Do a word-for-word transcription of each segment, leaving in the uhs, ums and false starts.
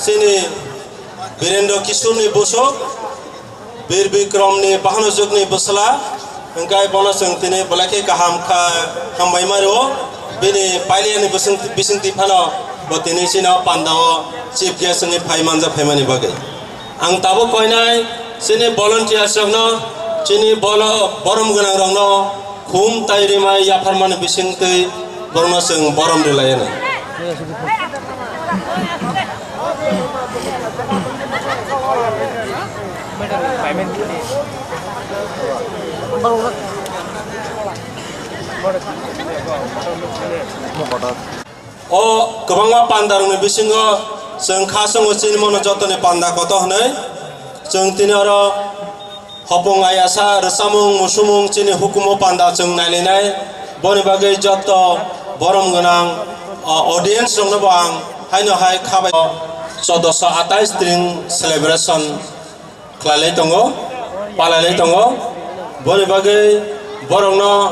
Chini Birendra Kishorni busuk, Bir Bikramni bahanojwkni bwsla, hwnkhe bono chwng tini belai khe kaham kha, hambai ma rwo. Bini pailiyani bising, bisingtwi phano bo tini chini o pandao chief guest wngwi phai manja phaimani bagwi. Ang tabuk koinai chini volunteers rokno, chini bolo-, borom gwnang rokno khum tai rimai yapharmani bisingtwi borokno chwng borom rwlai anw. O kwbangma panda rokni bisingo chwng kha chwngo chini mano jotoni panda koto hwnwi chwng tini oro hopong ayasa rwchapmung musumung chini hukumu panda chwng nailainai. Boni bagwi joto borom gwnang, o, audience rokno bo ang haino hai khabai. Choddoso atais tring celebration khlailai tongo, palailai tongo. Boni bagwi borokno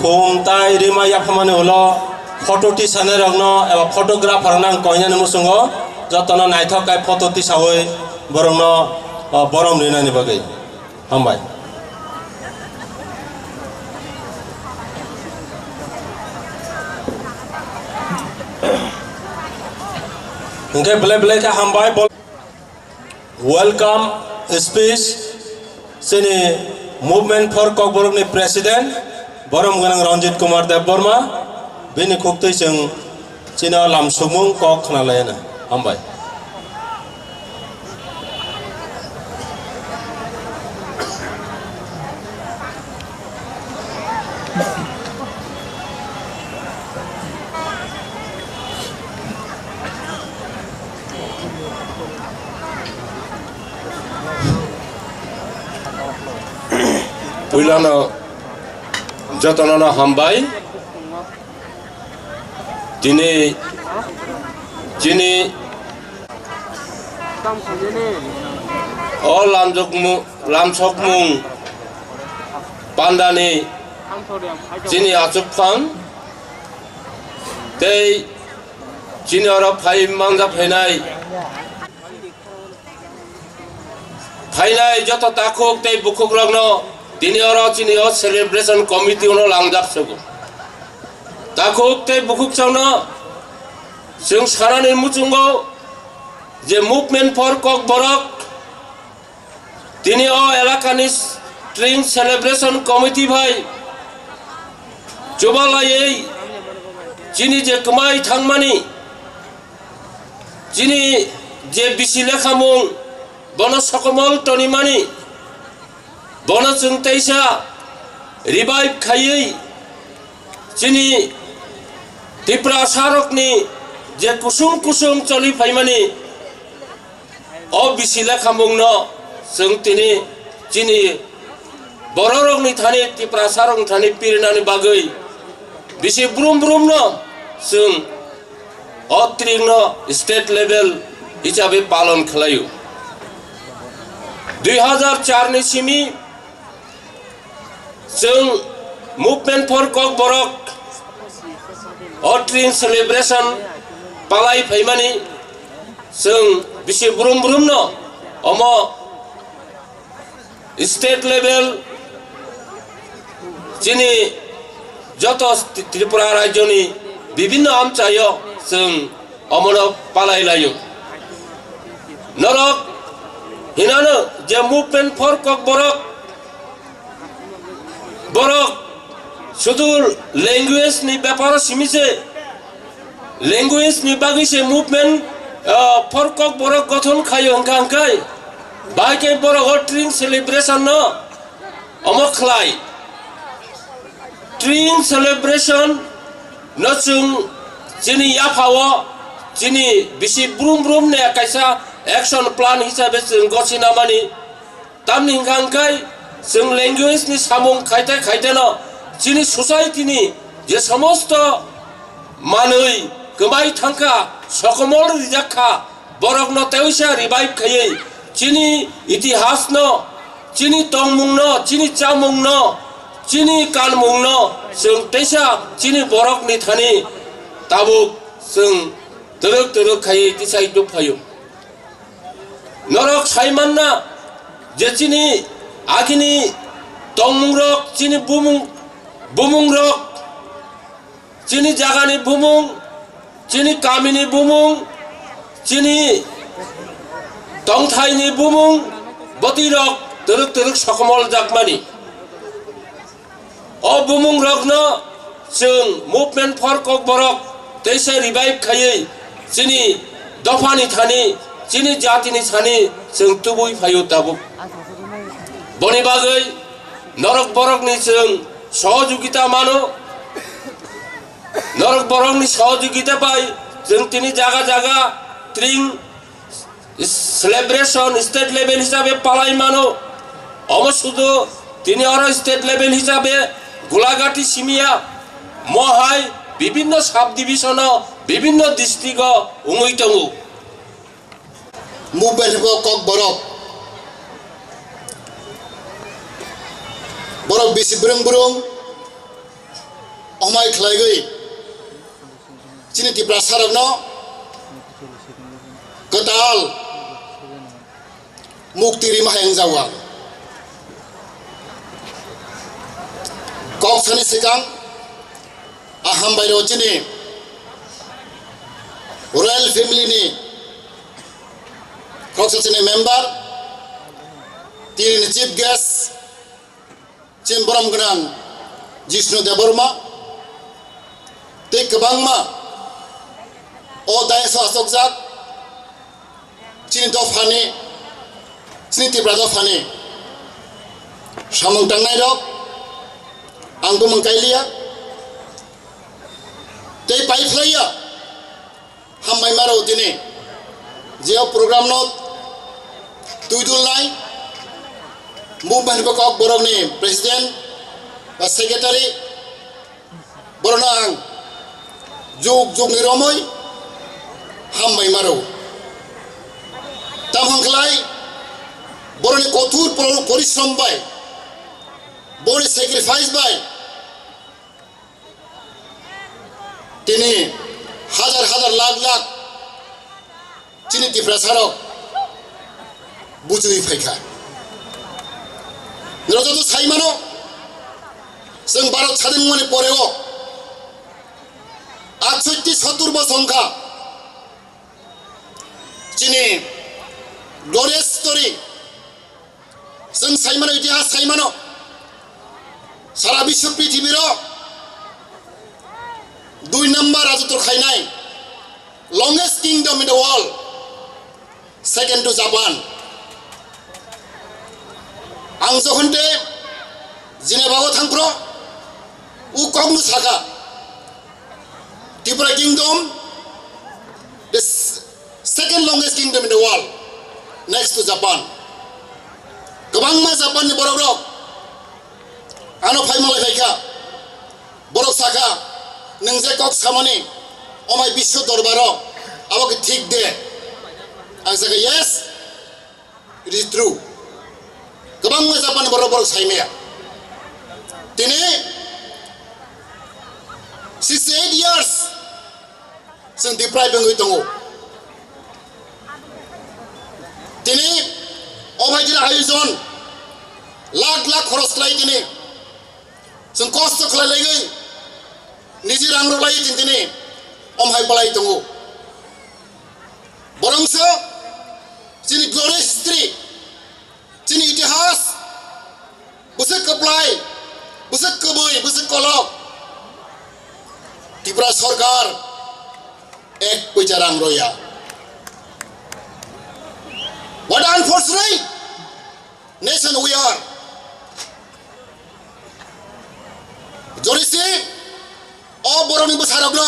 khum tai rima yapharmani ulo photo tisanai rokno eba photographer rokno ang koinani muchungo jotono naithok kai photo tisawi borokno, o, borom rinani bagwi. Hambai. Hwnkhe belai belai khe hambai. Welcome speech chini Movement for Kokborok ni President borom gwnang Ranjit Kumar Debbarma, bini khuktwi chwng chini o lamsukmung kok khna lai anw. Hambai. Puilano jotono no hambai. Tini chini o lamjokmu-, lamsokmung pandani chini achukphang tei chini oro phai manja phainai, phainai joto takhuk tei bukhukrokno tini oro chini o celebration committee-o langjak sugo. Takhuk tei bukhuksongno chwng sanani muchungo je Movement for Kokborok tini o elakani String Celebration Committee bai chubalaiwi chini je kwmai thangmani, chini je bisi lekhamung bono sokomol tonimani, bono chwng teisa revive khaiwi chini Tiprasarokni je kusung kusung choli phaimani, o bisi lekhamungno chwng tini chini bororokni thani, Tiprasarokni thani pirinani bagwi bisi brum brumno chwng o tringno state level hisabe palon khlaio. Dui hazar char ni simi chwng Movement for Kokborok o tring celebration palai phaimani, chwng bisi brum brumno omo state level chini joto Tripura rajyoni bibinno amchaio chwng omono palai laio. Norok hinano je Movement for Kokborok, borok sudu language ni beparo simi se, language ni bagwi se movement, ah, for Kokborok gothon khaio hwnkha hwnkhe, bai khe borok o tring celebration no omo khlai. Tring celebration no chwng chini yaphao chini bisi brum brum ne kaisa action plan hisabe chwng gochina mani. Tamni hwnkha hwnkhe chwng language ni samung khaite khaite no chini society ni je somosto manwi kwmai thangkha, sokomor rijak kha, borokno teisa revive khaiwi chini itihas no, chini tongmung no, chini chamung no, chini kanmung no chwng teisa chini borok ni thani tabuk chwng twrwk twrwk khaiwi tisai tubphaio. Norok sai manna je chini agini tongmungrok, chini bumung, bumungrok, chini jagani bumung, chini kamini bumung, chini tongthaini bumung, bwtwirok twrwk twrwk sokomol jakmani. O bumungrokno chwng Movement for Kokborok teisa revive khaiwi chini dophani thani, chini jatini thani chwng tubui phaio tabuk. Boni bagwi norok borokni chwng sohojogita mano, norok borokni sohojogita bai chwng tini jaga jaga tring celebration state level hisabe palai mano. Omo sudu tini oro state level hisabe Gulagati simiya mohai bibinno sub division o, bibinno district o wngwi tongo. Movement hibo Kokborok. Borok bisi brung brung omai khlaigwi chini Tiprasarokno kwtal mukti rima hai wngjago ang. Kok sani swkang a hambai rw chini royal family ni kok sani member, tini chief guest, chini borom gwnang Jishnu Debbarma tei kwbangma o dais o achukjak chini dophani, chini Tipra dophani samung tangnai rok ang bumung kailiya tei paiphlaiya. Hambai maro tini je o program no twi dulnai Movement hibo Kokborok ni president ba secretary, borok no ang juk juk ni romwi hambai maro. Tamo hwnkhlai borok ni kothor poro-, porishrom bai, borok ni sacrifice bai tini hazar hazar lakh lakh chini Tiprasarok bujui phaikha. Norok joto sai mano, chwng Bharat sadin wngmani poreo atshotti sottur bosor wngkha chini glorious story. Chwng sai mano, itihas sai mano, sara biswo prithibiro dui number rajotw khainai longest kingdom in the world, second to Japan. Ang jokhon te Geneva o thangphro, u kokno sakha, Tripura kingdom, the s-, second longest kingdom in the world, next to Japan. Kwbangma Japan ni borok rok ano phai malai phaikha, borok sakha, "Nwng je kok samani, omai biswo dorbaro, abo khe thik de?" Ang sakha, "Yes, it is true." Kwbangma Japan borok, borok saimaya. Tini sixty eight years chwng deprive wngwi tongo. Tini o bai tini ayojon lakh lakh khoros khlai tini chwng kosto khlai laiwi niji rang rw lai tini tini om hai palai tongo. Borok se chini glorious history, chini itihas, bwswk kwplai, bwswk kwbwi, bwswk kolok. Tripura sorkar ek poicha rang roya. What unfortunate nation we are. Jorisi o borokni bwsarokno,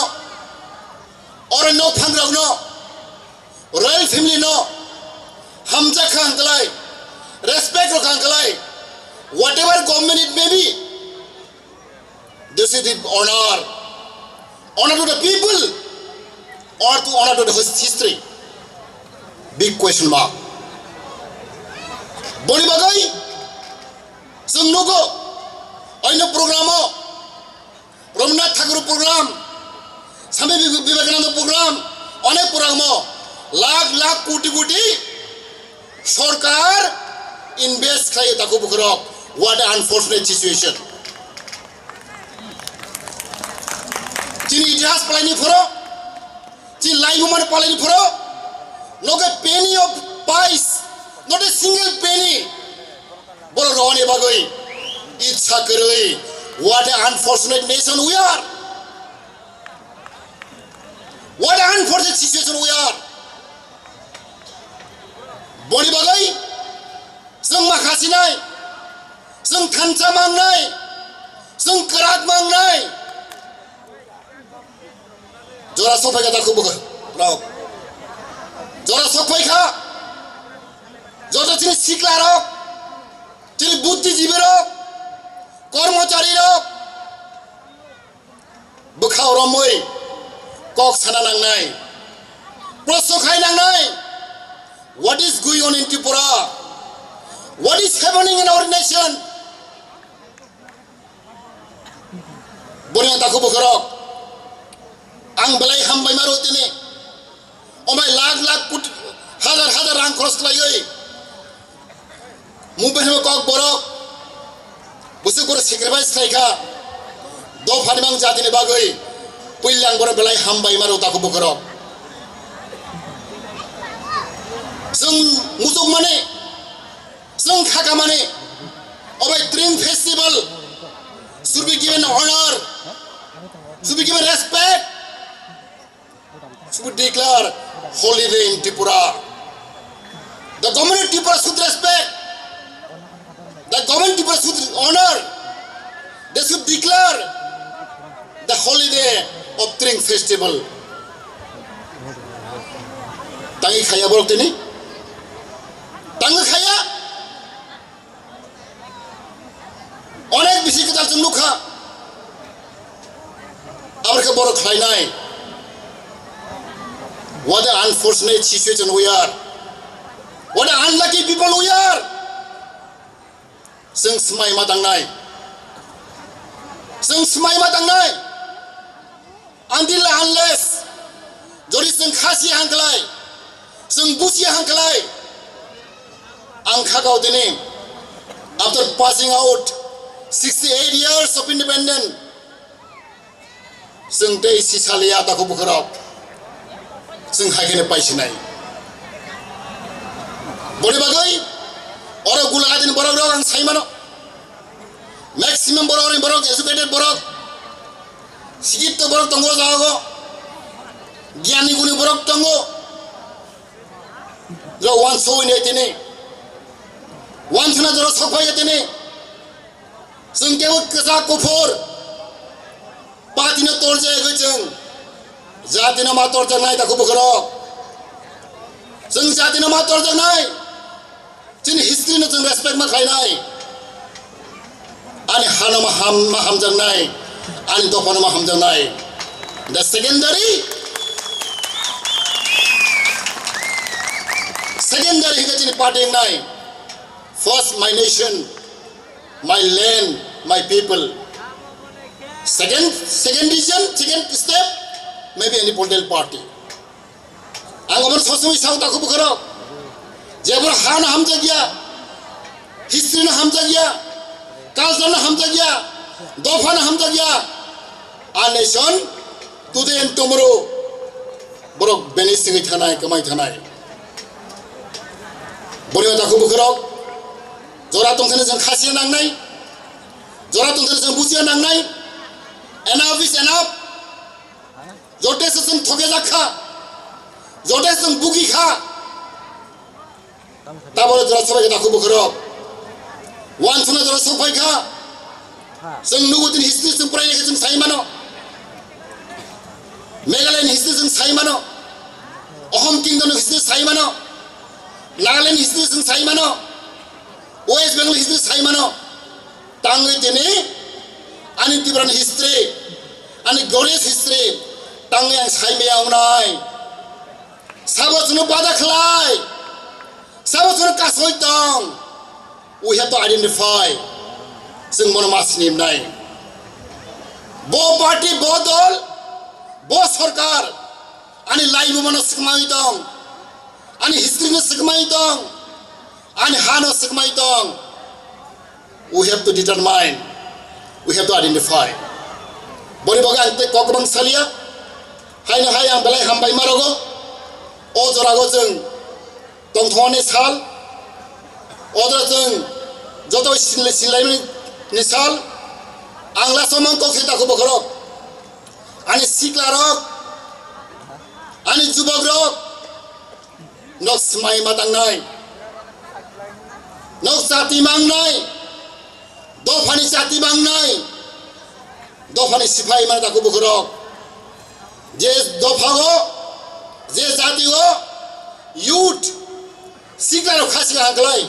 oro nok phangrokno, royal family no hamjak kha hwnkhlai, respect rok kha hwnkhlai, whatever government it may be, they should give honor, honor to the people or to honor to the his-, history? Big question mark. Boni bagwi chwng nugo, oino program o Rabindranath Thakur program, Swami Vive-, Vivekananda program, onek program o lakh lakh koti koti Sorkar invest khlai takhuk bukhurok. What an unfortunate situation. Chini itihas palaini phoro, chini laibumani palaini phoro, not a penny of pice, not a single penny. Borok rwani bagwi itsa kwrwi. What an unfortunate nation we are. What an unfortunate situation we are. Boni bagwi chwng ma khasinai, chwng thansa mangnai, chwng kwrak mangnai. Jora sokphai kha takhuk bukhurok. Jora sokphai kha. Joto chini siklarok, chini buddhijibirok, kormocharirok, bwkhao romwi kok sana nangnai, proshno khai nangnai. What is going on in Tripura? What is happening in our nation? Boni takhuk bukhurok, ang belai hambai maro tini. Omai lakh lakh kut-, hazar hazar rang khoros khlaiwi. Mumbai hwnwi kok borok, bwswk borok sacrifice khlai kha. Dophani mang jatini bagwi puilang borok belai hambai maro takhuk bukhurok. Chwng muchukmani, chwng khakamani, obai Tring Festival should be given honor, should be given respect. Should declare holiday in Tripura. The government of Tripura should respect. The government of Tripura should honor. They should declare the holiday of Tring Festival. Tangi khaya borok tini? Tangi khaya? Onek bisi kwtal chwng nukha. Aboni khe borok khlainai. What an unfortunate situation we are. What an unlucky people we are. Chwng swmai ma tangnai. Chwng swmai ma tangnai. Until unless jodi chwng khasi hangklai, chwng busi hangklai, ang khakao tini, after passing out sixty-eight years of independence, chwng tei sisaliya takhuk bukhurok, chwng hai kheno paisinai. Boni bagwi oro gulagadini borok rok ang saimano, maximum borok ni borok educated borok. Sikito borok tongo o jaga o. Giyani guni borok tongo. Jora wansoi nai tini. Wansana jora sokphai ya tini. Chwng kebo kwchak kuphur. Patino torjak oi chwng. Jatino ma torjaknai takhuk bukhurok. Chwng jatino ma torjaknai. Chini history no chwng respect ma khlainai. Ani hano ma ham, ma hamjaknai. Ani dophano ma hamjaknai. The secondary, secondary hingke chini party wngnai. First my nation, my land, my people. Second, second region, second step, maybe any political party. Ang obo sosoi sao takhuk bukhurok. Je borok hano hamjakya, history no hamjakya, culture no hamjakya, dopha no hamjakya. A nation today and tomorrow borok beni singwi thanai, kwmai thanai. Boni takhuk bukhurok jora tongthani jwng khasiya nangnai, jora tongthani jwng buchiya nangnai. Enough is enough. Joteso chwng thokjak kha, joteso chwng bugi kha, tabole jora sobai khe takhuk bukhurok. Wansana jora sobai kha. Chwng nugo tini history chwng porai khe chwng sai mano. Meghalaya ni history chwng sai mano. Ahom kingdom ni history sai mano. Nagaland ni history chwng sai mano. West Bengal history sai mano. Tangwi tini ani Tripura ni history, ani glorious history tangwi ang sai maya wngnai. Sabo chwngno bada khlai, sabo chwngno kasoi tong. We have to identify. Chwng bono ma sinimnai. Bo party, bo dol, bo sorkar ani laibumano swkmai tong, ani history no swkmai tong. Ani hano swkmai tong. We have to determine, we have to identify. Boni bagwi ang tei kok kwbang saliya. Haino hai ang belai hambai ma rogo. O jorago chwng tongthokni sal. O jora chwng joto sinlai, sinlaimani sal. Ang last o mang kok se takhuk bokhorok. Ani siklarok, ani jubokrok, nok swmai ma tangnai, nok chati mangnai, dophani chati mangnai, dophani siphai mani takhuk bokhorok. Je dophago, je jatio, youth, siklarok khasi kaham khlai,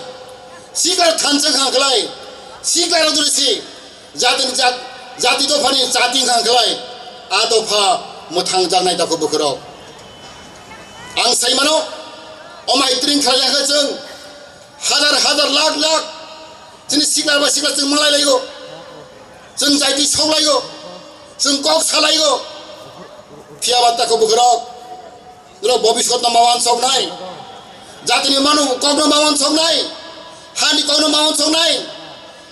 siklarok thansa kaham khlai, siklarok durisi, jatini jat-, jati dophani chati kaham khlai, a dopha mwthang jaknai takhuk bokhorok. Ang sai mano, o mai tring khlai ya khe chwng hajar hajar lakh lakh chini sikla ba sikla chwng malai laigo, chwng jaiti sok laigo, chwng kok sa laigo, phiya ba takhuk bokhorok. Norok bobiswt no ma wansoknai, jatini manu kokno ma wansoknai, hani kokno ma wansoknai.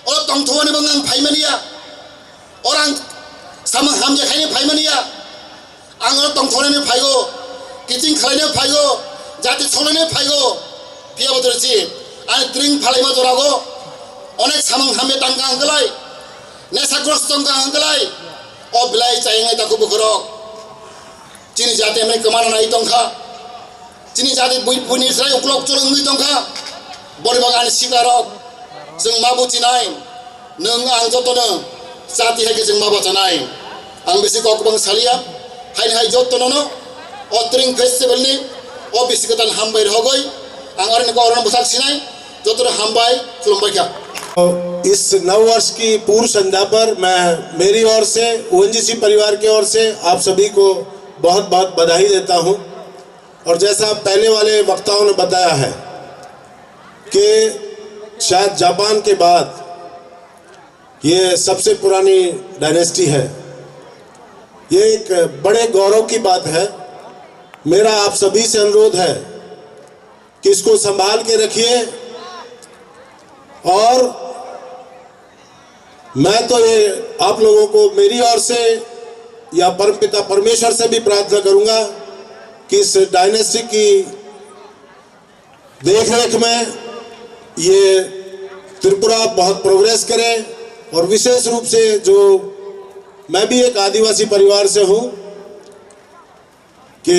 O tongthokmani bo ang phaimani ya, orang samung hamjakhaini phaimani ya. Ang o tongthoknani phaigo, kiching khlaina phaigo, jati solaina phaigo. Phiya bo torosi ani tring phalaima jorago onek samung hamya tangka hwnkhlai, nesagrosto tongka hwnkhlai, o belai chayangnai takhuk bokhorok. Chini jati hwnwi kwmana nai tongkha. Chini jati bui-, buini srai uklok chulwng wngwi tongkha. Boni bagwi ani siklarok, chwng ma buchinai, nwng ang jotono chati hai khe chwng ma bachanai. Ang bisi kok kwbang saliya, haini hai jotono no o Tring Festival ni o bisi kwtal hambai rwgwi ang aroni kok rwno bwsak sinai, jotono hambai, khulumbai kha. इस नववर्ष की पूर्व संध्या पर मैं मेरी ओर से, ओएनजीसी परिवार की ओर से आप सभी को बहुत बहुत बधाई देता हूं। और जैसा पहले वाले वक्ताओं ने बताया है कि शायद जापान के बाद ये सबसे पुरानी डायनेस्टी है। ये एक बड़े गौरव की बात है। मेरा आप सभी से अनुरोध है कि इसको संभाल के रखिए। और मैं तो ये आप लोगों को मेरी ओर से या परमपिता परमेश्वर से भी प्रार्थना करूंगा कि इस डायनेस्टी की देख रेख में ये त्रिपुरा बहुत प्रोग्रेस करे। और विशेष रूप से जो मैं भी एक आदिवासी परिवार से हूँ, कि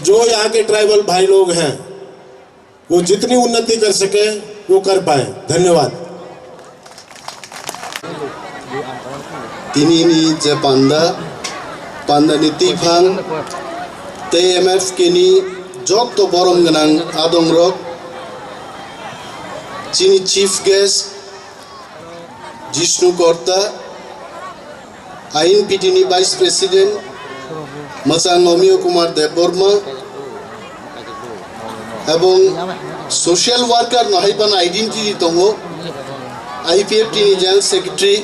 जो यहाँ के ट्राइबल भाई लोग हैं, वो जितनी उन्नति कर सके, वो कर पाए। धन्यवाद। Tini ni je panda, panda ni tiphang tei M F K ni jotto borom gwnang adongrok, chini chief guest, Jishnu Korta, I N P T ni Vice President, Mwchang Omiyo Kumar Debbarma, ebong social worker no hai phano identity tongo, I P F T ni General Secretary,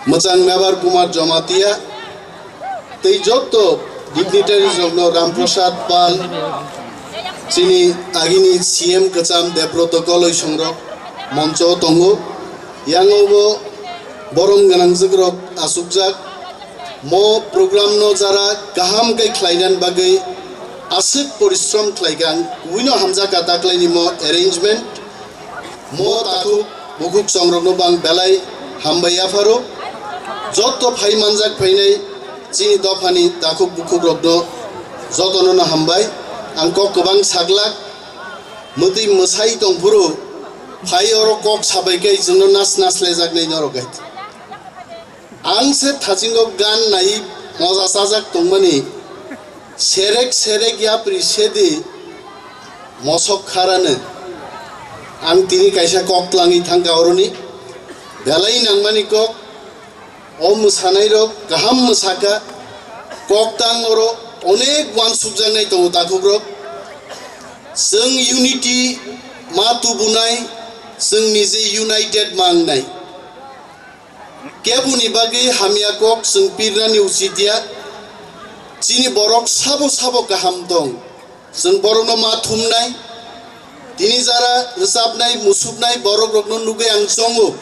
Mwchang Mebar Kumar Jamatia, tei jotto dignitaries rokno Ram Prasad Pal, chini agini C M kwcham Debroto Koloi songrok moncho o tongo. Yango bo borom gwnangjakrok achukjak. Mo program no jara kaham khe khlainani bagwi aswk porishrom khlaikha, ang kubui no hamjakha taklaini mo arrangement. Mo takhuk bukhuk songrokno bo ang belai hambai yapharo. Jotto phai manjak phainai chini dophani takhuk bukhukrokno jotono no hambai. Ang kok kwbang saglak, mwtwi mwsai tongphuru phai oro kok sabai khe chwngno nas nas lejaknai norok hai. Ang se thasingo gan nai moja chajak tongmani, serek serek yapri sedi mosok kharano. Ang tini kaisa kok tlangwi thangkha oroni, belai nangmani kok, o mwsanairok kaham mwsakha, kok tang oro onek uansukjaknai tongo takhukrok. Chwng unity ma tubunai, chwng nije united ma wngnai. Keboni bagwi hamya kok chwng pirnani uchit ya. Chini borok sabo sabo kaham tong. Chwng borokno ma thumnai. Tini jara rwchapnai, musuknai borok rokno nugwi ang chongo.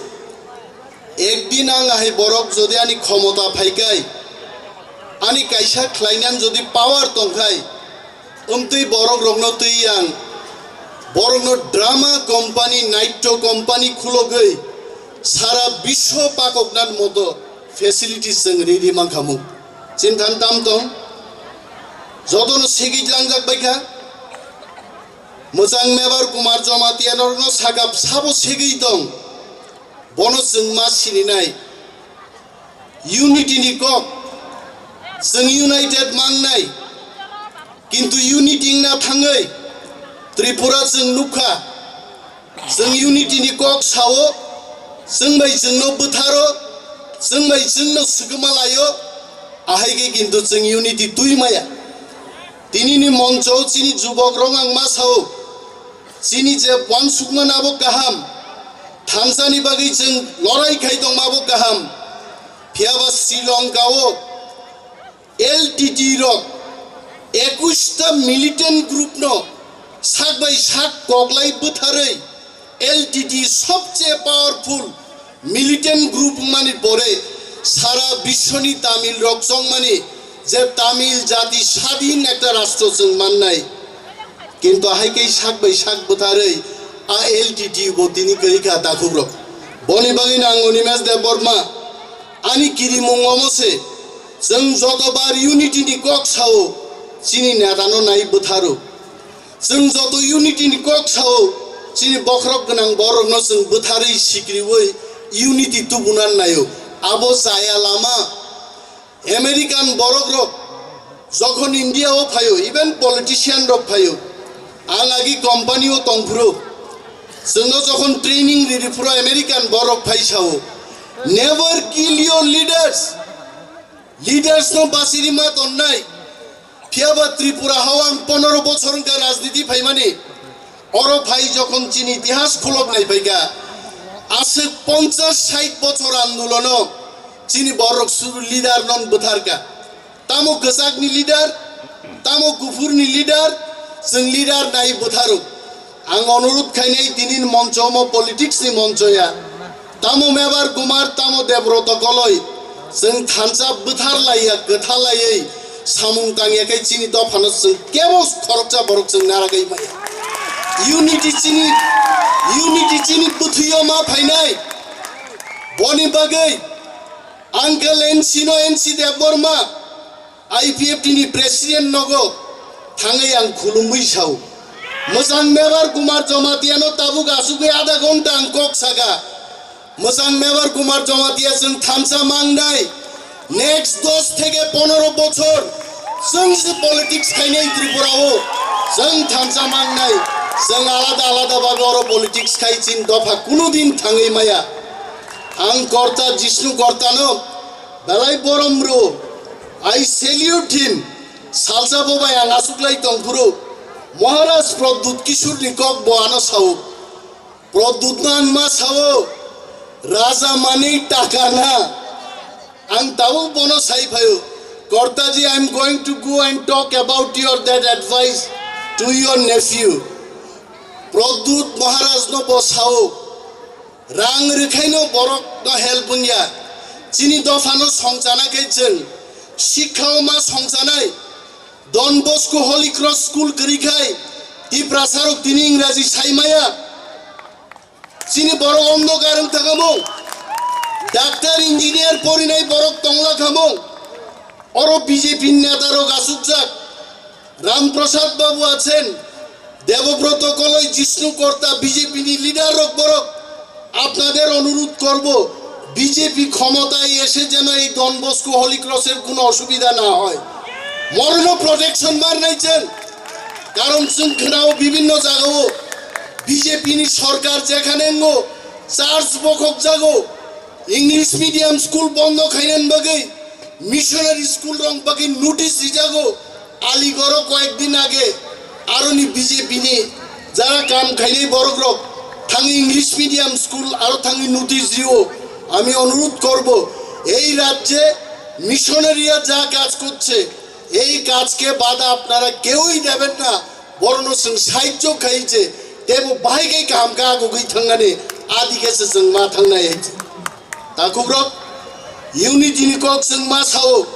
Ekdin ang ahai borok jodi ani khomota phaikai, ani kaisa khlainan jodi power tongkhai, wngtwi borok rokno twi ang borokno drama company, naityo company khulogwi sara biswo pakoknan moto facilities chwng ridi mankhamu. Chinthan tam tong, jotono sigij langjak baikha. Mwchang Mebar Kumar Jamatia norokno sakap sabo segwi tong, bono chwng ma sininai. Unity ni kok, chwng united mangnai, kintu unity wngna thangwi Tripura chwng nukha, chwng unity ni kok sao, chwng bai chwngno bwtharo, chwng bai chwngno swkma laio, ahai khe kintu chwng unity twi maya. Tinini moncho chini jubok rok ang ma sao, chini je uansukmano abo kaham, thansani bagwi chwng lorai khai tongma abo kaham. Phiyaba Sri Lanka o L T T rok ekush ta militant group no sak bai sak koklai bwtharwi L T T sobche powerful militant group wngmani pore sara biswni Tamil rok chongmani je Tamil jati sadin ekta rastro chwng mannai. Kintu hai khe sak bai sak bwtharwi a L T T bo tini kwrwi kha takhuk rok. Boni bagwi no ang Animesh Debbarma ani kirimung omo se, chwng joto bar unity ni kok sao chini neta no nai bwtharo. Chwng joto unity ni kok sao, chini bokhorok gwnang borok no chwng bwtharwi sikriwi unity tubunan naio. Abo chaya lama. American borok rok jokhon India o phaio, even politician rok phaio, ang agi company o tongphuru, chwngno jokhon training riri phuru American borok phai sao, "Never kill your leaders." Leaders no basiri ma tonnai. Phiyaba Tripura hao ang ponoro bochor wngkha rajniti phaimani. Oro phai jokhon chini itihas khulok nai phaikha, aswk ponchash sait bochor andolono chini borok suru leader non bwtharkha. Tamo kwchakni leader, tamo kuphurni leader, chwng leader nai bwtharo. Ang onurudh khainai tinin moncho omo politics ni moncho ya. Tamo Mebar Kumar, tamo Debroto Koloi, chwng thansa bwthar laiya, kwtha laiwi samung tangya khe chini dophano chwng kebo khoroksa borok chwng naragwi maya. Unity chini, unity chini bwthwio ma phainai. Boni bagwi Uncle N C no N C Debbarma, I P F T ni president nogo thangwi ang khulumwi sao. Mwchang Mebar Kumar Jamatia no tabuk asugwi adha ghonta ang kok saka. Mwchang Mebar Kumar Jamatia chwng thansa mangnai. Next dos theke ponoro bochor chwng se politics khainai Tripura o. Chwng thansa mangnai. Chwng alada alada babe oro politics khai chini dopha kunu din thangwi maya. Ang Korta Jishnu Korta no belai borom rw, I salute him. Salsa bo bai ang asuklai tongphuru, Maharaj Pradyut Kishore ni kok bo ano sao. Pradyut no ang ma sao, "Raja mani taka na." Ang tabuk bono sai phaio, "Kortaji, I am going to go and talk about your that advice to your nephew." Pradyut Maharaj no bo sao, rang rwkhaino borok no help wngya. Chini dophano songchana khe chwng sikha o ma songchanai. Don Bosco Holy Cross School kwrwi khai Tiprasa rok tini Ingraji sai maya. Chini borok ondokar wng thangkha mung. Doctor, engineer porinai borok tongla kha mung. Oro B J P ni neta rok asukjak. Ram Prasad Babu achen, Debobroto Koloi, Jishnu Korta, B J P ni leader rok borok, আপনাদের অনুরোধ করব, B J P ক্ষমতায় এসে যেন এই Don Bosco Holi ক্রসের কোনো অসুবিধা না হয়। মরণও প্রোটেকশন মার নাই চেন, কারণ শৃঙ্খলাও বিভিন্ন জায়গাও B J P ni সরকার যেখানে চার্চ বখক জাগো, ইংলিশ মিডিয়াম স্কুল বন্ধ খাইলেন বাকি, মিশনারি স্কুল রং বাকি নোটিশ দিজাগো। আলিগড়ও কয়েকদিন আগে আরোনি বিজেপি নি যারা কাম খাইনি বড়গ্রক থাঙ্গি ইংলিশ মিডিয়াম স্কুল আরো থাঙ্গি নোটিশ দিও। আমি অনুরোধ করব, এই রাজ্যে মিশনারিরা যা কাজ করছে, এই কাজকে বাধা আপনারা কেউই দেবেন না। বরং সাহায্য খাইছে Tebo bahai khe kaham khe agugwi thangnani, adi khe se chwng ma thangnai hai. Takhukrok, unity ni kok chwng ma sao,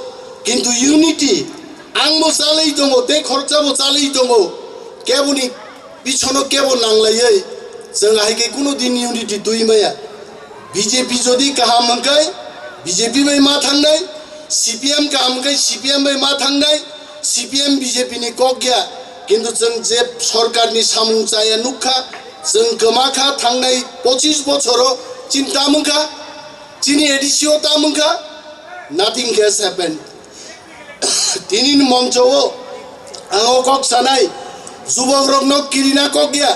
kintu unity ang bo chalwi tongo, tei khoroksa bo chalwi tongo, keboni bisono kebo nanglaiwi chwng ahai khe kuno din unity twi maya. B J P jodi kaham hwnkhe B J P bai ma thangnai, C P M kaham hwnkhe C P M bai ma thangnai, C P M B J P ni kok ya, kintu chwng je sorkar ni samung chaya nukha, chwng kwma kha thangnai pochis bochoro chini tam wngkha, chini A D C o tam wngkha, nothing has happened. Tini ni moncho o ang o kok sanai, jubok rok no kirina kok ya,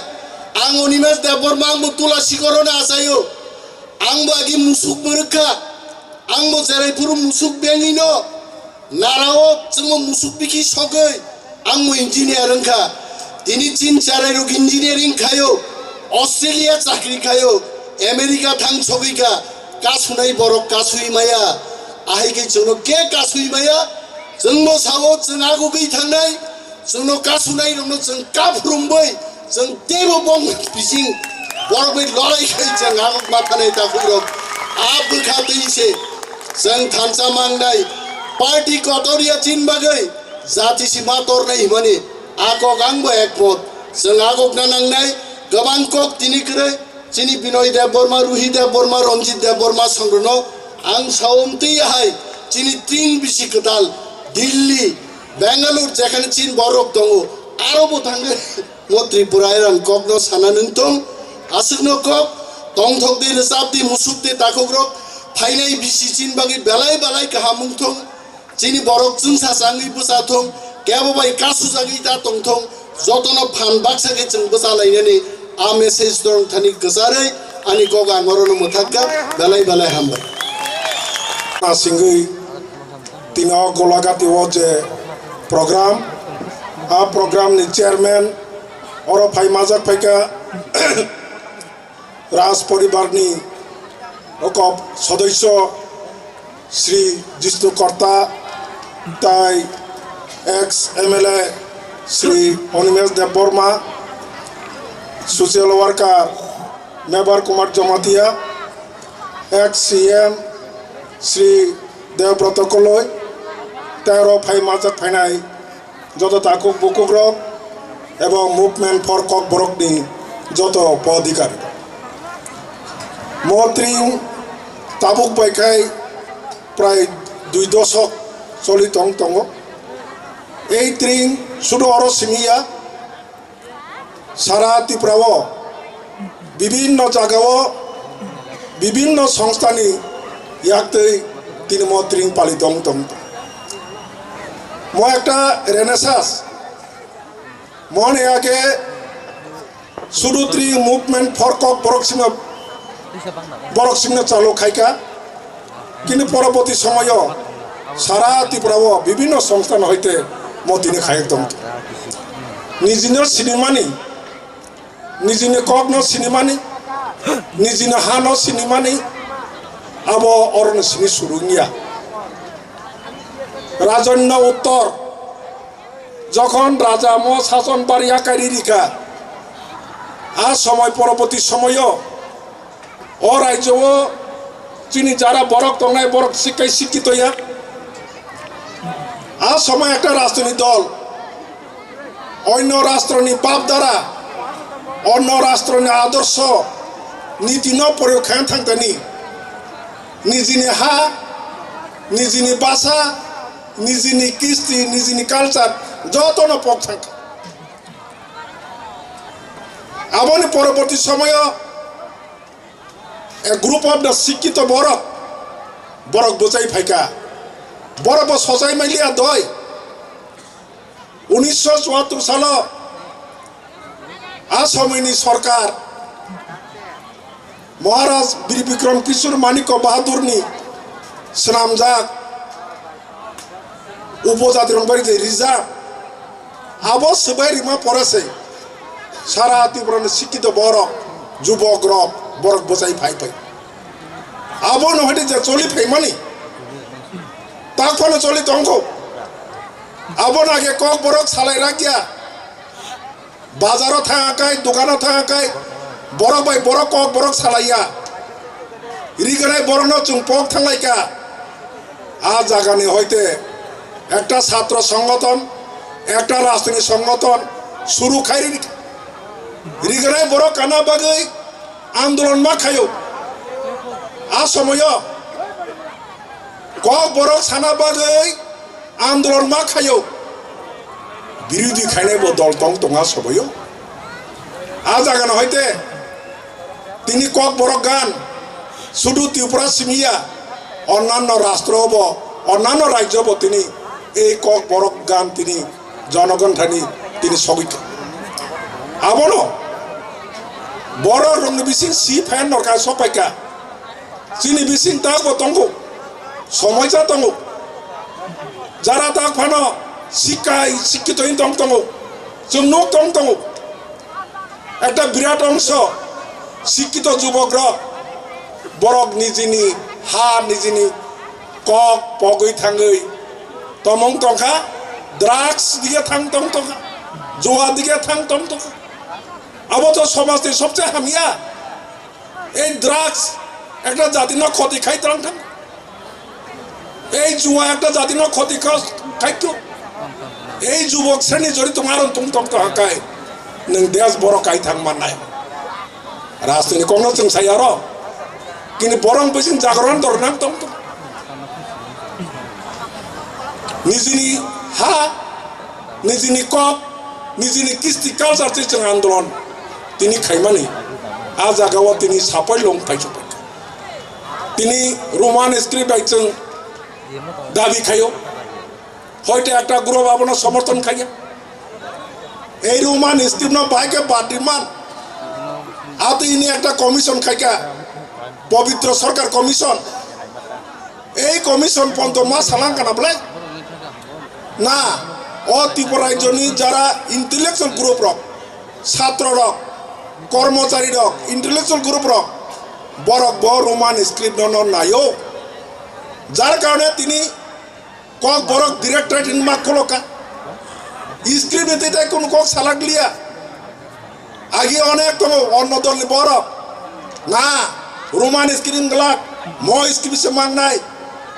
ang Animesh Debbarma ang bo tula sikoro na asayo, ang bo agi musuk bo rwkha, ang bo jerai phuru musuk bengwi no. Narao chwngno musuk bikhi sogwi ang bo engineer wngkha. Tini chin charairok engineering khaio, Australia chakri khaio, America thang sogwi kha, kasunai borok kasui maya. Ahai khe chwngno ke kasui maya? Chwngbo sao chwng agugwi thangnai, chwngno kasunai rokno chwng kaphurumbai, chwng teibo bong bising borok bai lorai khai chwng aguk ma thanai takhuk rok. A bwkha twi se chwng thansa mangnai party kotor ya chin bagwi jati si ma tornai himani a kok ang bo ekmot. Chwng aguk na nangnai kwbang kok tini kwrwi. Chini Binoy Debbarma, Ruhi Debbarma, Ranjit Debbarma songrono ang saumtwi hai chini tring bisi kwtal Delhi, Bangalore jekhane chin borok tongo, aro bo thangwi mo Tripura erang kokno sana nung tong, aswkno kok tongthok di, rwchap di, musuk di, takhuk rok phainai bisi chin bagwi belai belai kaham wng thong. Chini borok chwngsa changwi bwsa thung, kebo bai kasujagwi ta tong thung, jotono phan baksa khe chwng bwsa lainani a message tong thani kwcharwi ani kok ang orono mwthak kha, belai belai hambai. Asingwi tino Golagati o je program, a program ni chairman oro phai majak phaikha. Raj poribarni okop sodosyo Sri Jishnu Korta tai ex M L A Sri Animesh Debbarma, social worker Mebar Kumar Jamatia, ex C M Sri Debabrata Koloi, tei oro phai majak phainai joto takhuk bukhuk rok ebong Movement for Kokborok ni joto podikari rok. Mo tring tabuk bai khai prai dui dosok choli tong tongo. Ei tring sudo oro simi ya, sara Tripura o bibinno jaga o bibinno songstha ni yaktwi tini mo tring pali tong tong. Mo ekta renaissance. Mone age sudu tring Movement for Kokborok sima borok singno chalo khaika. Kintu poroboti somoyo sara Tripura o bibinno songsthan hoite mo tini khayek tong. Nijino sinimani, nijini kokno sinimani, nijini hano sinimani, abo oroni sini surungya. Rajonno uttor, jokhon raja mo sason bari akai ri rikha, a somoi poroboti somoyo o rajyo o chini jara borok tongnai borok sikai sikito ya. A somoi ekta rajniti dol onno rashtroni bab dara, onno rashtroni adorsho, niti no proyog khaina thangtani nijini ha, nijini basa, nijini kisti, nijini culture jotono pok thangkha. Aboni poroborti somoyo a group of the sikkito borok, borok bwchai phaikha. Borok bo sochai manliya doi. Unisho chuattur salo a somoini sorkar Maharaj Bir Bikram Kishore Manikya Bahadurni swnamjak upojati rok bai je rijak. Abo swbai rima pore se sara Tripura ni sikkito borok, jubok rok, borok bwchai phai phai. Abo no hadi je choli phaimani, tak phano choli tongkho. Abo no age kok borok salai rakya. Bazaro thangkha kai, dukano thangkha kai, borok bai borok kok borok salaiya. Riganai borokno chwng pok thanglaikha. A jagani hoite ekta chhatro songothon, ekta rajniti songothon suru khai ri-, riganai borok kana bagwi andolon ma khaio. A somoyo kok borok sana bagwi andolon ma khaio. Birodhi khainai bo dol tong tonga soboyo. A jagano hoite tini kok borok gan sudu Tripura simiya, onnanno rastro bo, onnanno rajyo bo tini ei kok borok gan tini jonogon thani tini sogwi kha. Abono borok rokni bising si phayan norka sopaikha. Chini bising tak bo tongo, somoisa tongo. Jara tak phano sikkai sikkito in tong tongo, chwng nuk tong tongo. Ekta birat ongso sikkito jubok rok, borok nijini ha, nijini kok pogwi thangwi tomong tongkha, drugs dige thang tong tongkha, jua dige thang tong tongkha. Abo to somajni sobse hamya. Ei drugs ekta jatino khoti khai tong thang. Ei jua ekta jatino khoti kha-, khai kho. Ei jubok seni jori tong aron tong tong tong kai. Nung des borok kai thang mannai. Rastini kokno chwng sai aro. Kini borok bising jagron dor nang tong tong. Nijini ha, nijini kok, nijini kisti culture twi chwng andolon tini khaimani. A jagao tini sapai long phaisu phai. Tini Roman script bai chwng dabi khaio. Hoite ekta group abono somorthon khaiya. Ei Roman script no bahai khe badri man. Ati ini ekta commission khaika. Pobitro Sarkar Commission. Ei commission ponto ma salang kana bwlai? Na, o Tripura rajyoni jara intellectual group rok, satro rok, kormochari rok, intellectual group rok, borok bo Roman script no, no naio. Jar karone tini kok borok directorate hinma kholoka. Script ni tei kunu kok salak liya. Agi onek tongo onno dolni borok. Na, Roman script glak, mo script se mangnai.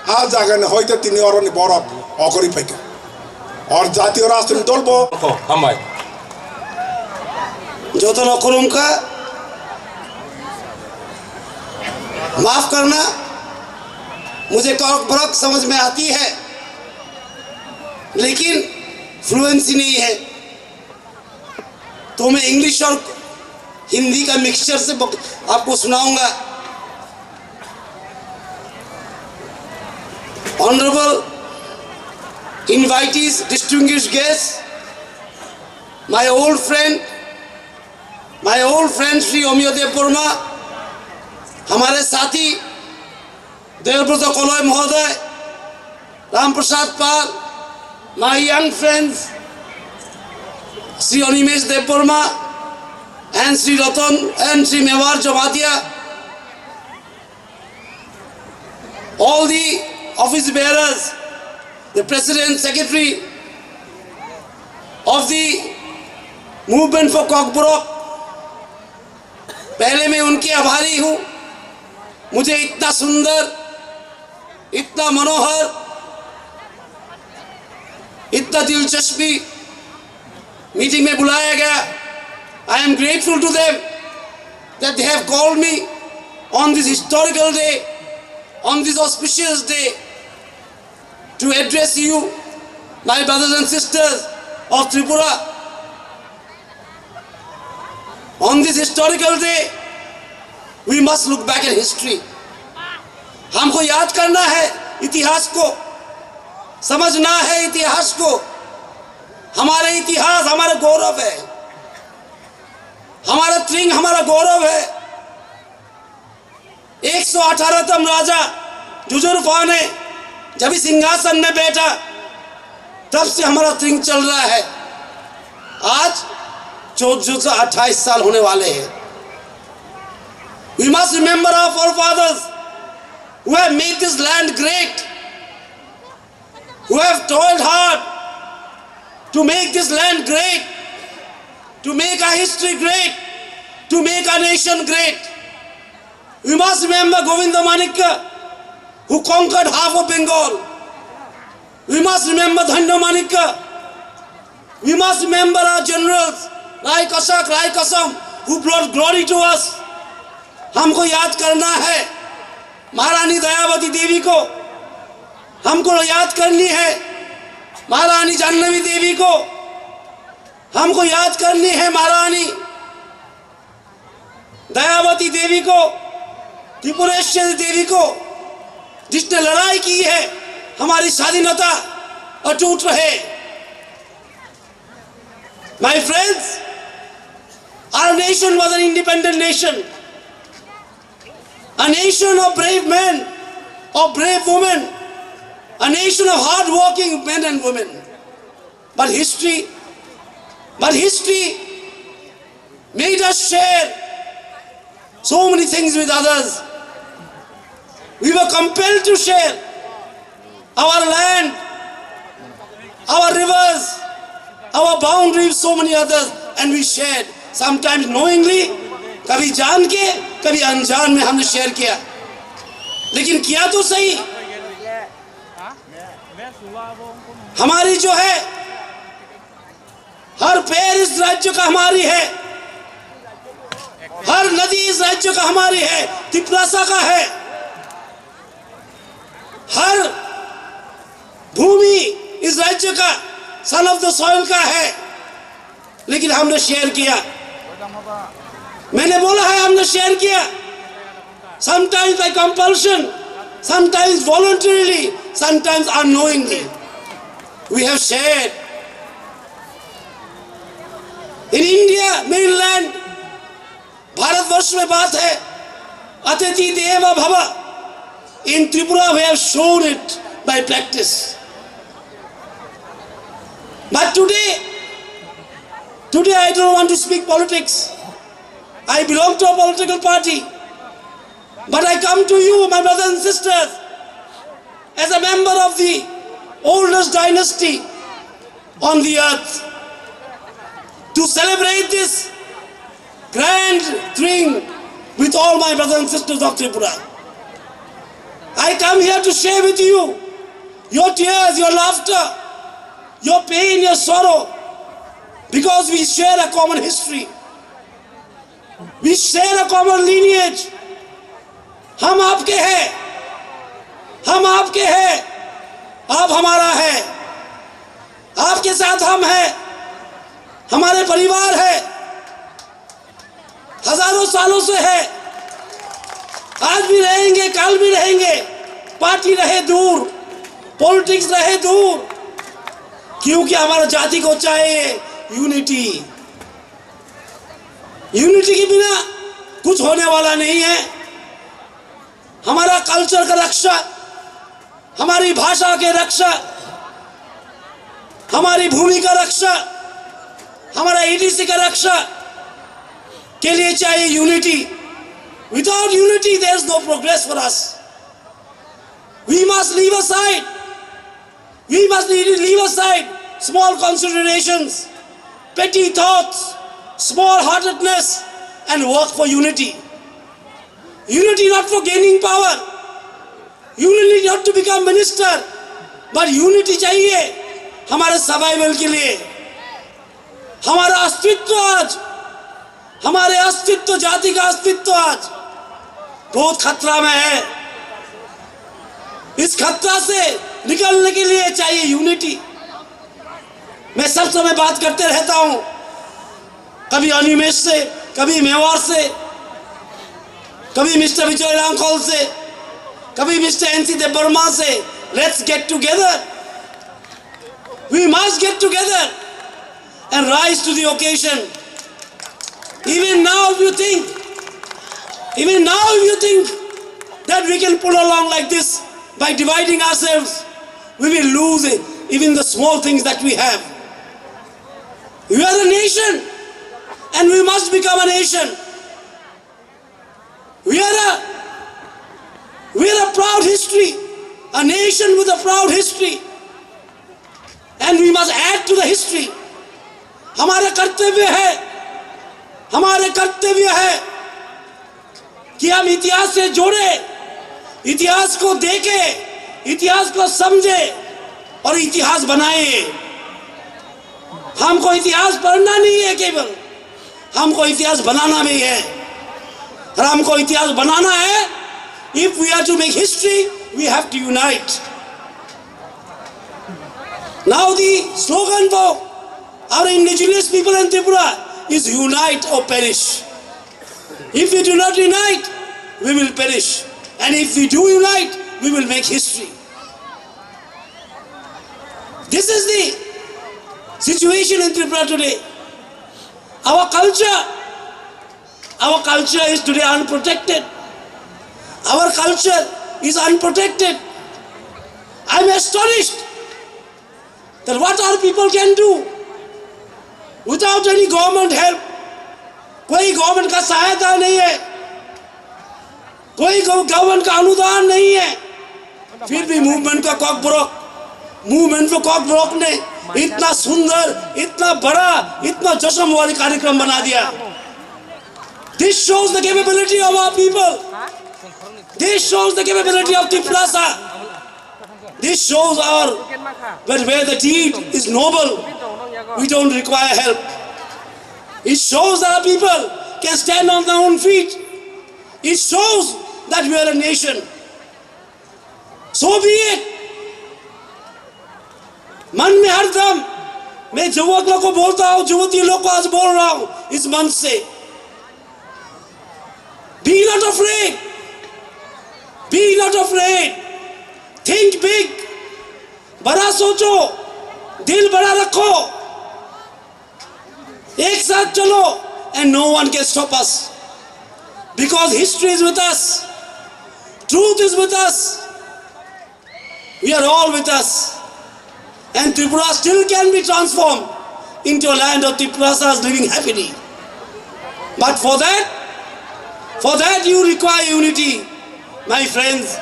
A jagani hoite tini oroni borok okori phaikha. Or jatiyo rajniti dol bo. Hambai. Jotono khulumkha. माफ करना, मुझे कॉकबरक समझ में आती है, लेकिन फ्लुएंसी नहीं है। तो मैं इंग्लिश और हिंदी का मिक्सचर से बक-, आपको सुनाऊंगा। Honorable invitees, distinguished guests, my old friend, my old friend Shri अमिय देव वर्मा, हमारे साथी देवव्रत कलय महोदय, राम प्रसाद पाल, my young friends, श्री अनिमेश देव वर्मा, and श्री रतन, and श्री मेवार Jamatia, all the office bearers, the president, secretary of the movement for Kokborok, पहले मैं उनके आभारी हूँ, मुझे इतना सुंदर, इतना मनोहर, इतना दिलचस्पी मीटिंग में बुलाया गया। I am grateful to them that they have called me on this historical day, on this auspicious day, to address you, my brothers and sisters of Tripura. On this historical day, we must look back at history. हमको याद करना है इतिहास को, समझना है इतिहास को। हमारे इतिहास हमारा गौरव है, हमारा त्रिंग हमारा गौरव है। एक सौ अठारह तम राजा जुजुरफा ने जब इस सिंहासन में बैठा, तब से हमारा त्रिंग चल रहा है। आज चौदह सौ अट्ठाईस साल होने वाले हैं। We must remember our forefathers who have made this land great, who have toiled hard to make this land great. To make our history great, to make our nation great, we must remember Govinda Manikya, who conquered half of Bengal. We must remember Dhanya Manikya. We must remember our generals, Rai Kashak, Rai Kasam, who brought glory to us. हमको याद करना है महारानी दयावती देवी को, हमको याद करनी है महारानी जाह्नवी देवी को, हमको याद करनी है महारानी दयावती देवी को, त्रिपुरेश्वरी देवी को, जिसने लड़ाई की है हमारी स्वाधीनता अटूट रहे। My friends, our nation was an independent nation, a nation of brave men, of brave women, a nation of hard-working men and women. But history, but history made us share so many things with others. We were compelled to share our land, our rivers, our boundaries, so many others, and we shared. Sometimes knowingly, कभी जान के, कभी अनजान में हमने शेयर किया, लेकिन किया तो सही। हमारी जो है, हर पैर इस राज्य का हमारी है, हर नदी इस राज्य का हमारी है, तिपरासा का है, हर भूमि इस राज्य का, सन ऑफ द सॉइल का है। लेकिन हमने शेयर किया, मैंने बोला है, हमने शेयर किया। Sometimes by compulsion, sometimes voluntarily, sometimes unknowingly, we have shared. In India mainland, Bharatvarsh में बात है, अतिथि देवो भव। In Tripura, we have shown it by practice. But today, today I don't want to speak politics. I belong to a political party. But I come to you, my brothers and sisters, as a member of the oldest dynasty on the earth, to celebrate this grand thing with all my brothers and sisters of Tripura. I come here to share with you your tears, your laughter, your pain, your sorrow, because we share a common history. We share a common lineage. हम आपके हैं, हम आपके हैं, आप हमारा है, आपके साथ हम हैं, हमारे परिवार है, हजारों सालों से है, आज भी रहेंगे, कल भी रहेंगे। पार्टी रहे दूर, पॉलिटिक्स रहे दूर, क्योंकि हमारा जाति को चाहिए यूनिटी। यूनिटी के बिना कुछ होने वाला नहीं है। हमारा कल्चर का रक्षा, हमारी भाषा के रक्षा, हमारी भूमि का रक्षा, हमारा ईडीसी का रक्षा के लिए चाहिए unity. Without unity, there is no progress for us. We must leave aside We must leave aside small considerations, petty thoughts, small heartedness, and work for unity. Unity not for gaining power, unity not to become minister, but unity चाहिए हमारे सर्वाइवल के लिए। हमारा अस्तित्व आज, हमारे अस्तित्व, जाति का अस्तित्व आज बहुत खतरा में है। इस खतरा से निकलने के लिए चाहिए यूनिटी। मैं सब समय बात करते रहता हूं, कभी अनिमेश से, कभी मेवाड़ से, कभी मिस्टर विजय लांगखोल से, कभी मिस्टर एनसी देबबर्मा से। Let's get together. We must get together and rise to the occasion. Even now, if you think, even now, if you think that we can pull along like this by dividing ourselves, we will lose it, even the small things that we have. We are a nation, and we must become a nation. We are a, we are a proud history, a nation with a proud history, and we must add to the history. हमारा कर्तव्य है हमारे कर्तव्य है कि हम इतिहास से जुड़े, इतिहास को देखें, इतिहास को समझे और इतिहास बनाए। हमको इतिहास पढ़ना नहीं है केवल, हमको इतिहास बनाना भी है। और हमको इतिहास बनाना है, if we are to make history, we have to unite. Now the slogan for our indigenous people in Tripura is unite or perish. If we do not unite, we will perish. And if we do unite, we will make history. This is the situation in Tripura today. Our culture, our culture is today unprotected. Our culture is unprotected. I'm astonished that what our people can do without any government help. कोई गवर्नमेंट का सहायता नहीं है, कोई गव-, गवर्नमेंट का अनुदान नहीं है, फिर भी मूवमेंट का कॉकबरक, मूवमेंट का कॉकबरक ने इतना सुंदर, इतना बड़ा, इतना जश्न वाली कार्यक्रम बना दिया। This shows the capability of our people. This shows the capability of Tiprasa. This shows our, that where the deed is noble, we don't require help. It shows that our people can stand on their own feet. It shows that we are a nation. So be it. मन में हरदम मैं युवक लोग को बोलता हूँ, युवती लोग को आज बोल रहा हूँ इस मंच से, be not afraid, be not afraid, think big, बड़ा सोचो, दिल बड़ा रखो, एक साथ चलो, and no one can stop us, because history is with us, truth is with us. We are all with us. And Tripura still can be transformed into a land of Tiprasas living happily. But for that, for that you require unity. My friends,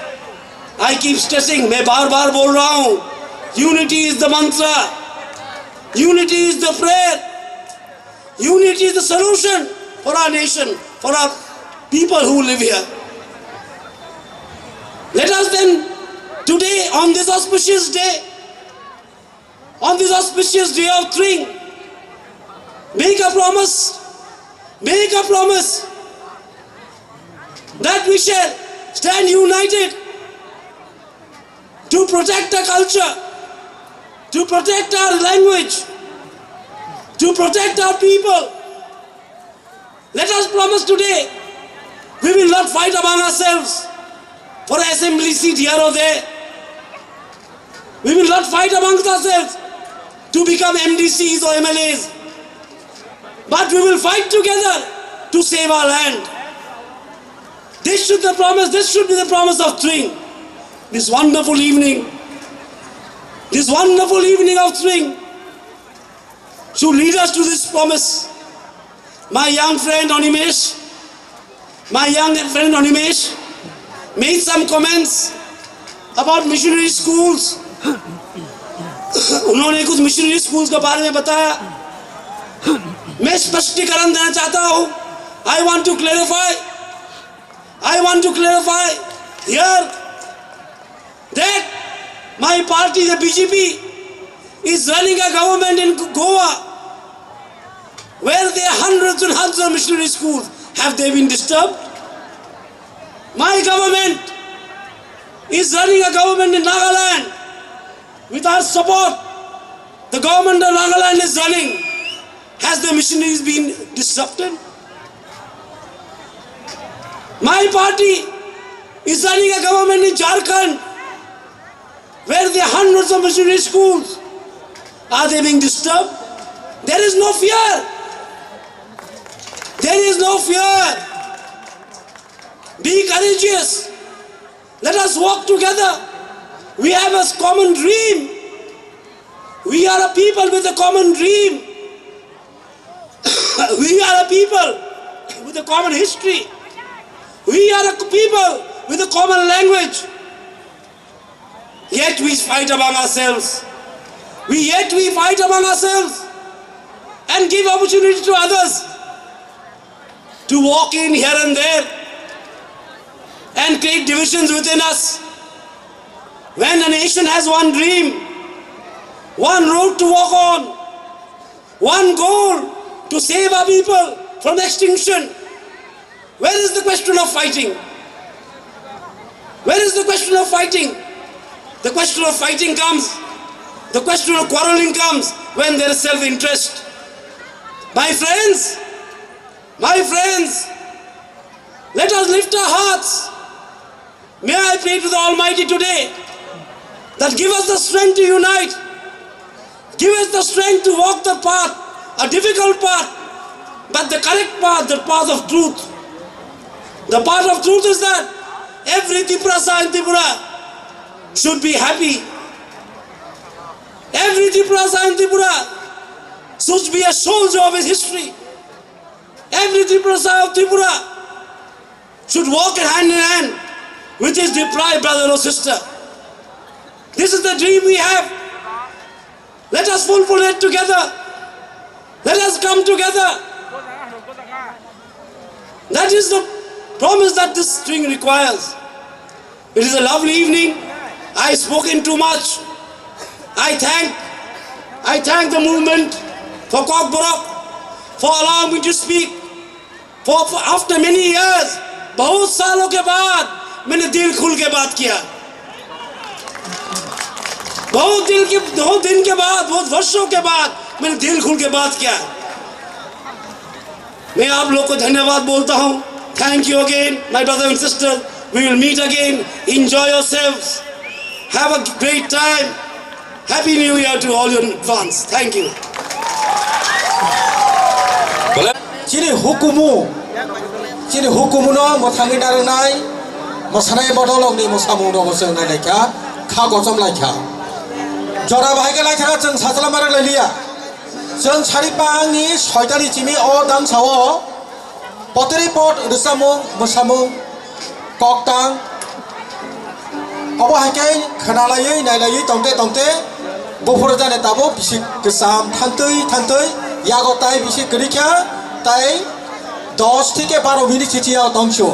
I keep stressing, मैं बार बार बोल रहा हूँ, unity is the mantra, unity is the prayer. Unity is the solution for our nation, for our people who live here. Let us then, today, on this auspicious day, on this auspicious day of Tring, make a promise, make a promise that we shall stand united to protect our culture, to protect our language, to protect our people. Let us promise today, we will not fight among ourselves for assembly seat here or there. We will not fight amongst ourselves to become M D Cs or M L As. But we will fight together to save our land. This should the promise, this should be the promise of Tring. This wonderful evening, this wonderful evening of Tring should lead us to this promise. My young friend Animesh, my young friend Animesh made some comments about missionary schools. उन्होंने कुछ missionary schools के बारे में बताया। मैं स्पष्टीकरण देना चाहता हूँ। I want to clarify, I want to clarify here that my party, the B J P, is running a government in Goa where there are hundreds and hundreds of missionary schools. Have they been disturbed? My government is running a government in Nagaland with our support. The government of Nagaland is running. Has the missionaries been disrupted? My party is running a government in Jharkhand where there are hundreds of missionary schools. Are they being disturbed? There is no fear. There is no fear. Be courageous. Let us work together. We have a common dream. We are a people with a common dream. We are a people with a common history. We are a people with a common language. Yet we fight among ourselves. We yet we fight among ourselves and give opportunity to others. to walk in here and there and create divisions within us. When a nation has one dream, one road to walk on, one goal to save our people from extinction, where is the question of fighting? Where is the question of fighting? The question of fighting comes, the question of quarreling comes when there is self-interest. My friends, my friends, let us lift our hearts. May I pray to the Almighty today that give us the strength to unite, give us the strength to walk the path, a difficult path, but the correct path, the path of truth. The path of truth is that every Tiprasa in Tripura should be happy. Every Tiprasa in Tripura should be a soldier of his history. Every Tiprasa of Tripura should walk hand in hand with his deprived brother or sister. This is the dream we have. Let us fulfill it together. Let us come together. That is the promise that this thing requires. It is a lovely evening. I spoken too much. I thank, I thank the movement for Kokborok for allowing me to speak. For, for after many years, बहुत सालों के बाद मैंने दिल खुल के बात किया। बहुत दिल के, बहुत दिन के बाद, बहुत वर्षों के बाद मैंने दिल खुल के बात किया। मैं आप लोग को धन्यवाद बोलता हूँ। Thank you again, my brother and sister. We will meet again. Enjoy yourselves. Have a great time. Happy New Year to all your fans. Thank you. Chini hukumu, chini hukumu no mwthangwi narwknai, mwsanai bodolokni mwsamung rokbo chwng nailaikha, kha kochom laikha. Jora bahai khe laithaka chwng sajla marak lailiya. Chwng sari pangni soitani chimi o dangsao poteri pot rwchapmung, mwsamung, koktang. Obo hai khe khwnalaiwi nailaiwi tongte tongte buphuru jani tabuk bisi kwcham thangtwi thangtwi yago tai bisi kwrwi kha, tai dos theke baro minute chichi yago tongsu.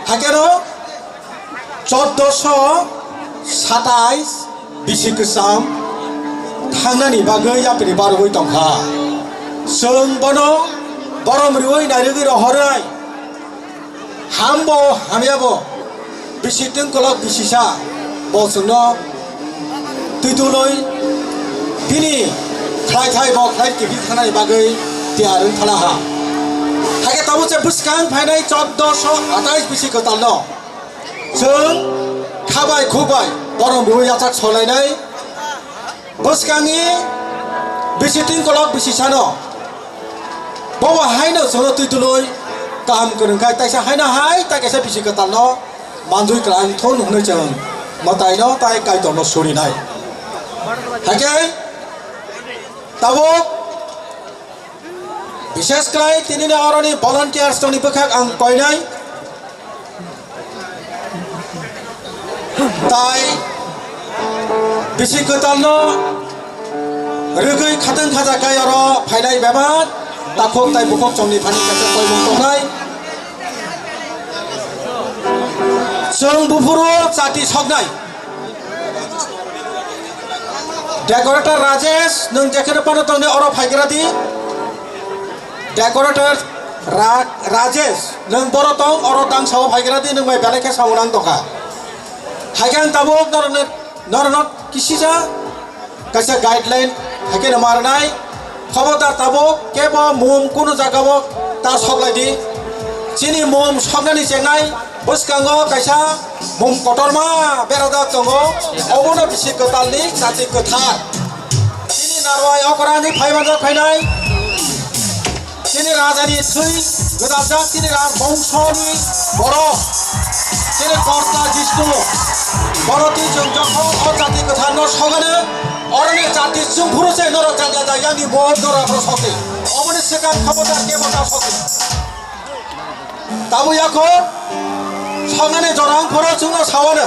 Hai kheno choddoso satais bisi kwcham thangnani bagwi yapri barwi tongkha. Chwng bono borom rwui nairwgwi rohorwi, hambo hamyabo bisi twngkolok bisisa bo chwngno twitulwi bini khlaithai bo khlai kiphil thangnani bagwi tiyar wng thana ha. Hakhe tabuk se bwskang phainai choddoso atais bisi kwtalno. Chwng khabai khukbai borom rwui yachak solainai bwskangi bisi twngkolok bisi sano. Bobo haino chwngno twi tulwi kaham kwrwng khai taisa haino hai ta kaisa bisi kwtalno manjui kwlang thun hwnwi chwng mwtaino tai Kaitorno surinai. Hakhe tabuk bishesh khlai tinini oroni volunteers tongni bwkhak ang koinai. Tai bisi kwtalno rwgwi khatang khaja kai oro phainai bebak takhuk tai bukhuk chongni thani kaisa koimung tongnai. Chwng buphuru chati soknai. Decorator Rajesh, nwng jekheno phano tongni oro phaigra di. Decorator Ra-, Rajesh, nwng boro tong, oro tang sao phaigra di, nwng bai belai khe samung nang tongkha. Hai khe ang tabuk norokno, norokno kisisa kaisa guideline hai kheno ma rwnai. Khobodar tabuk kebo mum kunu jagao ta soklai di. Chini mum soknani chengnai bwskango kaisa mum kotorma berajak tongo, obono bisi kwtalni chati kwthar. Chini narwai okrani phaimanjak phainai. Chini rajani thwi gwdaljak chini raj bongshoni borok. Chini korta Jishnu. Borok twi chwng jokhon o chati kwtharno sogano, oroni chati chwngphuru se norok changya jangyani bo norok ro sokti. Oboni swkang khobodar kebo ta sokti. Tabuk yako songnani jorang phoro chwngno sawano.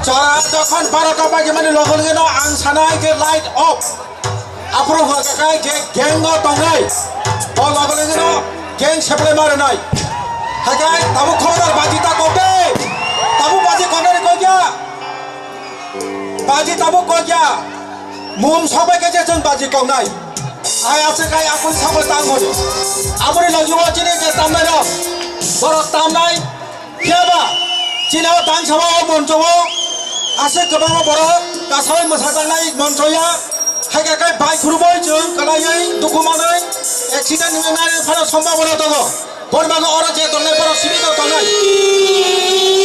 Chora jokhon barota bagimani logo logo no ang sanai je light off. Aphuru hwnkha khe gang o tongnai. Bo logo logo no Gang seplai ma rwnai. Haikhe tabuk khobodar baji ta kok de. Tabuk baji koknai ni kok ya. Baji tabuk kok ya. Mum sobai khe je chwng baji koknai. Ai aswk ai akun sabol tang hori. Aboni logi o chini je tamnai rok. Borok tamnai. Phiya ba, chini o tang sama o moncho o aswk kwbangma borok kasawi mwsajaknai moncho ya. Haikhe khe bai khurubui chwng kwlaiwi dukhu manwi accident wngwi nai phano sombhabona tongo. Boni bagwi oro je tongnai borok simi no tongnai.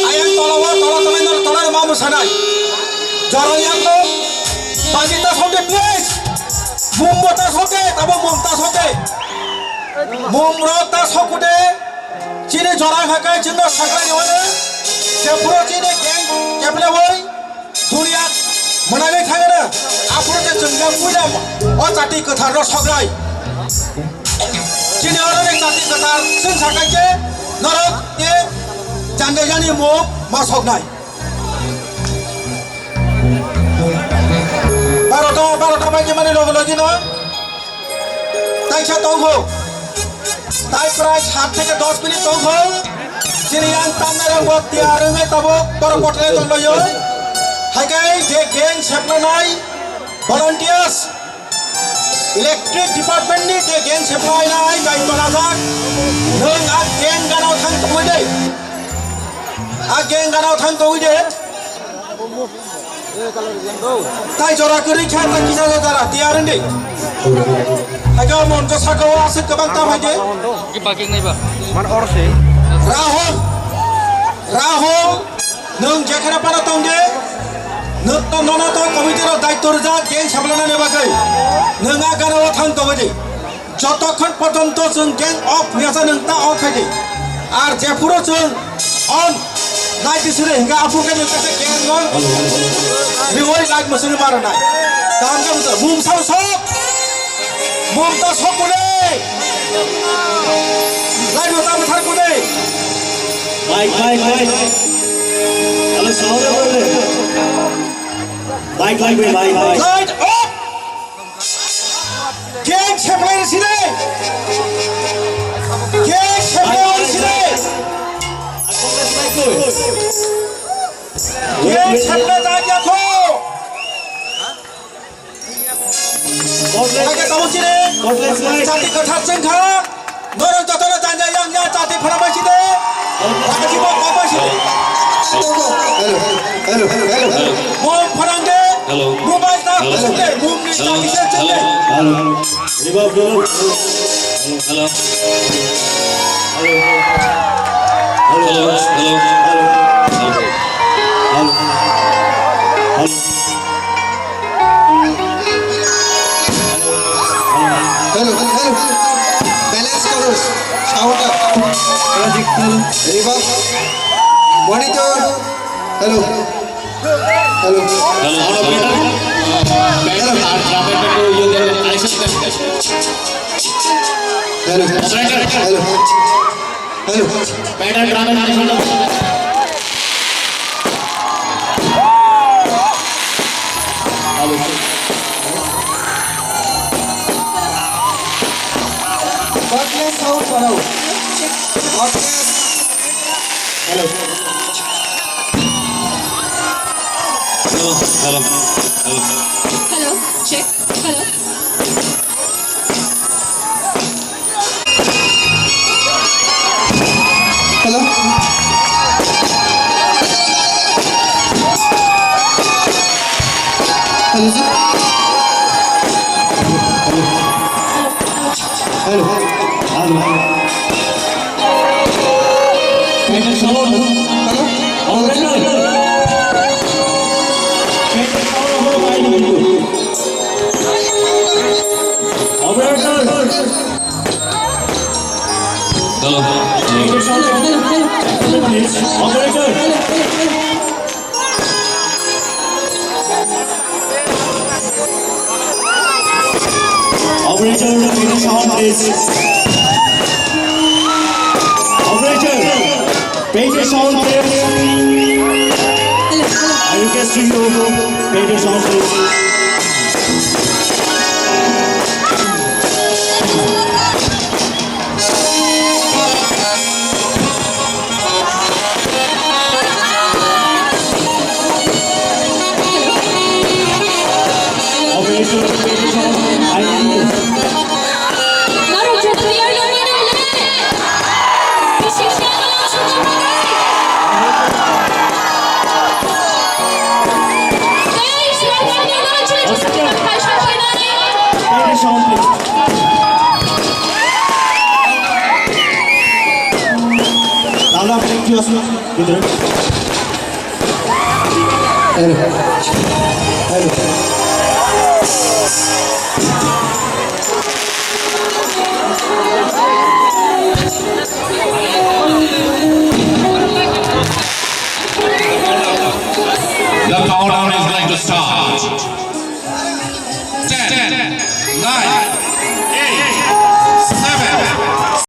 Ayang tola o tola tongnai norok tola rwma mwsanai. Jorang yakno baji ta sokde please. Mum bo ta sokde, tabo mum ta sokde. Mum rok ta sokde. Chini jora hakai chino sakrai hone. Jephuru chini gang keple woi. Duniya mwnagwi thangna, aphuru je chwng yang puila o chati kwthar no sograi. Chini oro ni chati kwthar chwng sakai je norok te janjayani muk ma sognai. Barota, barota bai mani logo logi no. Taisa tongkho. Tai prai sat theke dos minute tongkho. Chini yang tamnai rok bo tiyar wngwi tabuk borok kothai tonglaio. Haikai je gang seplanai volunteers, electric department ni je gang seplanai daityo lajak. Nwng a gang ganao thang tongwi de. A gang ganao thang tongwi de. Tai jora kwrwi khe ta kisa jora tiyar wngdi. Haikhe o moncho saka o aswk kwbang ta phaide. Ki parking nai ba? Man or se. Rahul, Rahul, nwng jekhana phano tongde. Nwng to nono to committee rok daityo rwjak gang sablana ni bagwi. Nwng a gana o thang tongwi di. Jotokhon porjonto chwng gang off hwnyacha nwng ta off khaidi. Ar jephuru chwng on naidi sire hingga aphuru khe nwng kaisa gang no riwai light mwswngwi ma rwnai. Kaham khe bwsa mum sao sok. Mum ta sok kune. Light bo ta bwthar kune. Mic, mic, mic. Hello, sound. Mic, mic, mic, mic. Light off. Gang seplai sini. Gang seplai sini. Gang seplai tanya ko. Lagi tahu sini. Jati kata sengkha. Norok jotono janja yang ya jati phana bai side. Jati bo kok bai side. Hello, hello, hello, hello. Mo pharang de. Hello. Mo bai ta side. Mo ni jati se chale. Hello. Hello. Hello. Hello. Hello. Hello. Hello. Hello, hello. Balance koro. Sound up. Hello. Reverb. Monitor. Hello. Hello. Hello. Hello. Hello. Hello. Hello. Hello. Hello. Butless sound parao. Butless. Hello. Hello, hello, hello. Hello, check. Hello. Hello. Hello, sir. Hello. Hello. Hello. Operator. Hello. Operator. Operator, pay the sound, please. Operator, pay the sound, please. I request you, pay the sound, please. Hello. Hello.